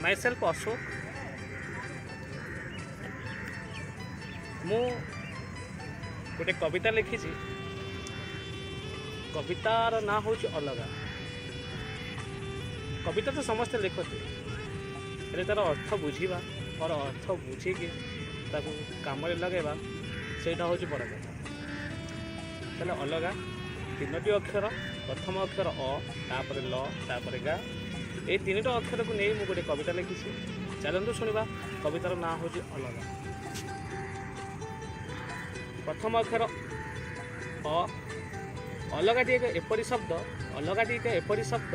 Myself Ashok. ମୁଁ ଗୋଟେ କବିତା ଲେଖିଛି। କବିତାର ନାଁ ହେଉଛି ଅଲଗା। କବିତା ତ ସମସ୍ତେ ଲେଖନ୍ତି, ହେଲେ ତା'ର ଅର୍ଥ ବୁଝିବା, ତା'ର ଅର୍ଥ ବୁଝିକି ତାକୁ କାମରେ ଲଗାଇବା, ସେଇଟା ହେଉଛି ବଡ଼ କଥା। ତାହେଲେ ଅଲଗା ତିନୋଟି ଅକ୍ଷର, ପ୍ରଥମ ଅକ୍ଷର ଅ, ତାପରେ ଲ, ତାପରେ ଗା। ଏଇ ତିନିଟା ଅକ୍ଷରକୁ ନେଇ ମୁଁ ଗୋଟେ କବିତା ଲେଖିଛି। ଚାଲନ୍ତୁ ଶୁଣିବା। କବିତାର ନାଁ ହେଉଛି ଅଲଗା। ପ୍ରଥମ ଅକ୍ଷର ଅ। ଅଲଗାଟି ଏକ ଏପରି ଶବ୍ଦ, ଅଲଗାଟି ଏକ ଏପରି ଶବ୍ଦ,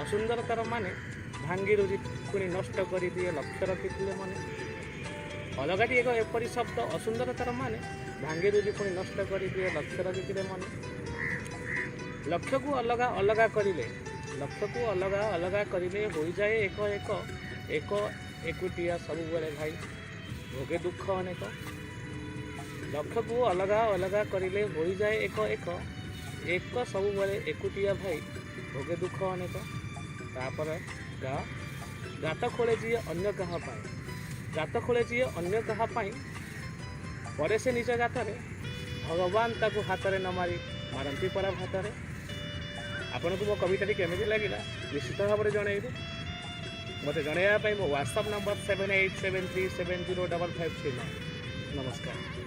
ଅସୁନ୍ଦରତାର ମାନେ ଭାଙ୍ଗି ରୁଜି ପୁଣି ନଷ୍ଟ କରିଦିଏ ଲକ୍ଷ୍ୟ ରଖିଥିଲେ ମନେ। ଅଲଗାଟି ଏକ ଏପରି ଶବ୍ଦ, ଅସୁନ୍ଦରତାର ମାନେ ଭାଙ୍ଗି ରୁଜି ପୁଣି ନଷ୍ଟ କରିଦିଏ ଲକ୍ଷ୍ୟ ରଖିଥିଲେ ମନେ। ଲକ୍ଷ୍ୟକୁ ଅଲଗା ଅଲଗା କରିଲେ, ଲକ୍ଷ୍ୟକୁ ଅଲଗା ଅଲଗା କରିଲେ ହୋଇଯାଏ ଏକ ଏକ। ଏକ ଏକୁଟିଆ ସବୁବେଳେ ଭାଇ ଭୋଗେ ଦୁଃଖ ଅନେକ। ଲକ୍ଷ୍ୟକୁ ଅଲଗା ଅଲଗା କରିଲେ ହୋଇଯାଏ ଏକ ଏକ। ଏକ ସବୁବେଳେ ଏକୁଟିଆ ଭାଇ ଭୋଗେ ଦୁଃଖ ଅନେକ। ତାପରେ ଗା। ଗାତ ଖୋଳେ ଯିଏ ଅନ୍ୟ କାହା ପାଇଁ, ଗାତ ଖୋଳେ ଯିଏ ଅନ୍ୟ କାହା ପାଇଁ, ପରେ ସେ ନିଜ ଗାତରେ। ଭଗବାନ ତାକୁ ହାତରେ ନ ମାରି ମାରନ୍ତି ପରା ଭାତରେ। ଆପଣଙ୍କୁ ମୋ କବିତାଟି କେମିତି ଲାଗିଲା, ନିଶ୍ଚିତ ଭାବରେ ଜଣାଇବେ। ମୋତେ ଜଣାଇବା ପାଇଁ ମୋ WhatsApp number 7873705539। ନମସ୍କାର।